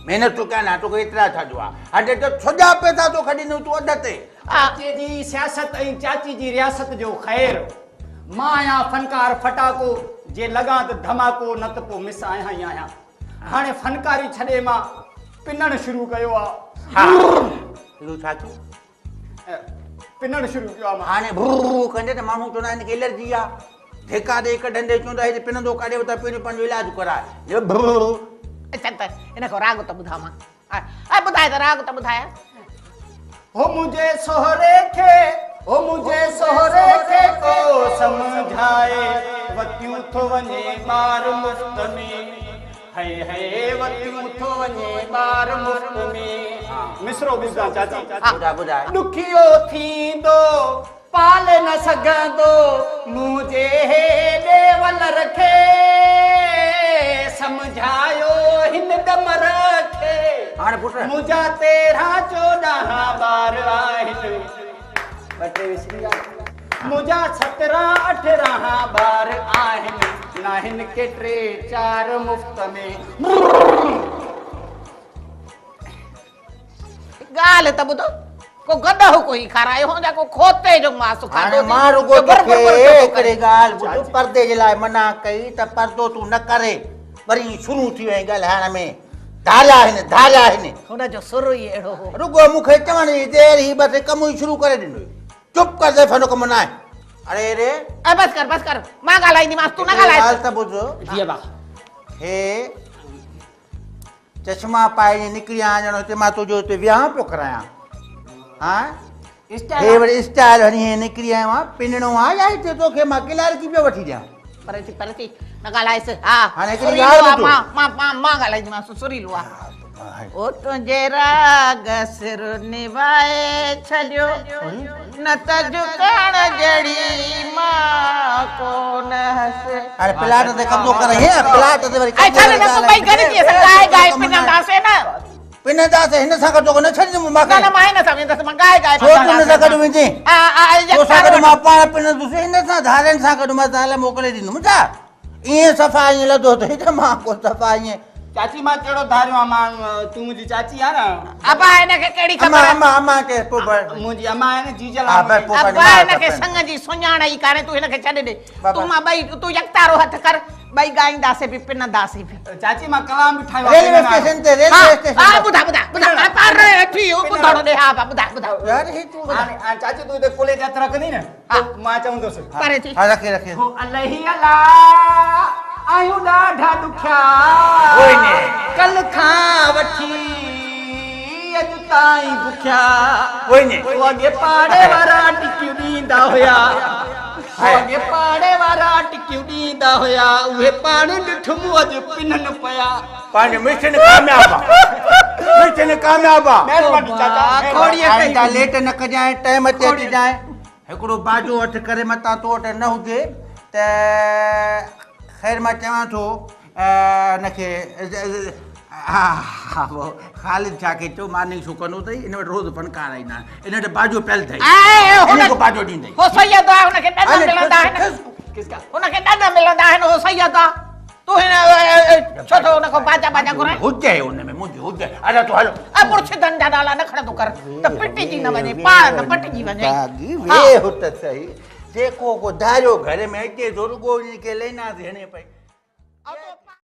محنت ٿو ڪيان نه توکي ايترا ڇا جو آ. هاڻي ته سڄا پئسا توکي ڏيندم تون اڌ تي. چاچي جي سياست ۽ چاچي جي رياست جو خير. مان آهيان فنڪار ڦٽاڪو، جي لڳان ته ڌماڪو، نه ته پوء مس آهيان ئي آهيان. هاڻي فنڪاري ڇڏي مان پنڻ شروع ڪيو آ. ها اهو ڇا ٿيو؟ پنڻ شروع ڪيو آ مان. هاڻي ڀرر ڪندي ته ماڻهو چوندا هن کي الرجي آ. ڌڪا ڏئي ڪڍندي چوندا هي ته پنندو ڪاڏي وتان پهريون پنهنجو علاج ڪراء. ڀرر. اڇا ته هن کان راڳ ته ٻڌاء مان. اي ٻڌاء ته راڳ ته ٻڌاء. هو منهنجي سهري کي هو منهنجي سهري کي ڪو سمجهائي وتيون ٿو وڃي ٻار مفت ۾ هي هي وتيون ٿو وڃي ٻار مفت ۾. مصرعو ٻڌان چاچي. ٻڌاء ٻڌاء. ڏکيو ٿيندو پالي نه سگهندو منهنجي هيڏي ولر کي سمجهايو هن ڏمر کي. هاڻي پٽ. منهنجا 13 14 ٻار آهن. ٻه ٽي وسري ويا. منهنجا 17 18 ٻار آهن. ناهن ڪي 3 4 مفت ۾. ڳالهه ته ٻڌو، ڪو گڏهه ڪوئي کارايو هو يا ڪو کوتي جو ماس کاڌو هاڻي مان رڳو توکي هڪڙي ڳالهه ٻڌ، پردي جي لاء منع ڪئي ته پردو تون نه ڪري، وري شروع ٿي وئين ڳالهائڻ ۾، ڌاريا آهن، ڌاريا آهن. هن جو سر ئي اهڙو هو. رڳو مون کي چوڻ جي دير هئي، بس ڪم ئي شروع ڪري ڏنو. چپ ڪر زيفن جو ڪم ناهي. اڙي ري. اي بس ڪر بس ڪر، مان ڳالهائينديمانس، تون نه ڳالهاء. ڳالهه ته ٻڌ. جي ابا. هي چشما پائي ائين نڪري آيان ڄڻ هتي مان تنهنجو هتي ويهان پيو ڪرايان. ها هي وري اسٽائل هڻي ائين نڪري آيو آهيان، پنڻو آ يا هتي توکي مان ڪلارڪي پيو وٺي ڏيان. پري ٿي پري ٿي نه ڳالهائيس. ها هاڻي هڪڙي ڳالهه ٻڌ. مان مان مان مان ڳالهائينديمانس، سريلو آ. او تنهنجي راڳ سر نڀائي ڇڏيو، نه ته جهڪڻ جهڙي مان ڪونه هس. هاڻي پلاٽ تي قبضو ڪرائين ها، پلاٽ تي وري قبضو ڪري ڇڏ نه، تون ٻئي گڏجي اسان ڳائي ڳائي پننداسين نه. پننداسين، هن سان گڏ توکي نه ڇڏيندم مان. نه نه مان هن سان ويندس، مان ڳائي ڳائي ڇو تون هن سان گڏ ويندين؟ تو سان گڏ مان پاڻ پنندس، هن سان ڌارين سان گڏ مان زال موڪلي ڏيندم ڇا؟ ائين صفا ائين لڌو اٿئي ته مان ڪو صفا ائين. چاچي مان ڪهڙو ڌاريو آهيان، مان تون منهنجي چاچي آهين نه. ابا هن کي ڪهڙي خبر. اما اما اما چئي پوء بس. منهنجي اما آهي نه جيجل آهي منهنجي. ابا هن کي سڱ جي سڃاڻ ئي ڪانهي، تون هن کي ڇڏي ڏي. تون مان ٻئي تون يڪتارو هٿ ڪر، ٻئي ڳائينداسين به پننداسين به. چاچي مان ڪلام به ٺاهيو آهي. ريلوي اسٽيشن تي ريلوي اسٽيشن ها ٻڌاء ٻڌاء ٻڌاء پر ٿي ٻڌڻ ڏي. ها ٻڌاء ٻڌاء. يار هي تون هاڻي چاچي تون هتي ڪلهي تي هٿ رکندين نه. مان چوندس. پري ٿي. ها رکي رکي. هو الهي الا آهيون ڏاڍا ڏکيا. ڪل کان وٺي اڄ تائين بکيا. هو اڳي پاڙي وارا ٽڪيون ڏيندا هيا. هو اڳي پاڙي وارا ٽڪيون ڏيندا هيا. اهي پاڻ ڏٺم اڄ پنن پيا. پنهنجو مشن ڪامياب آ. مشن ڪامياب آ. مهرباني چاچا. آئنده ليٽ نه ڪجانء ٽائيم تي اچجانء. هڪڙو باجو هٿ ڪري متان تو وٽ نه هجي ته خير مان چوان ٿو هن کي خالد شاهه کي چئو مارننگ شو ڪندو اٿئي ان وٽ روز فنڪار ايندا آهن ان وٽ باجو پيل اٿئي ان کي باجو ڏيندئي. هو سيد آهي هن کي ڏن ملندا آهن هن کي ڏن ملندا آهن هو سيد آهي. تون هن ڇو ٿو هن کان باجا باجا گهرائين؟ هجي هن ۾ منهنجي هجي. ادا تون هلو. ا مرشدن جا نالا نه کڻندو ڪر ته پٽجي نه وڃي پاڻ نه پٽجي وڃي. باغي ويهه ته سهي جيڪو ڪو ڌاريو گهر ۾ اچي ٿو رڳو ان کي ليناس هڻي پئي.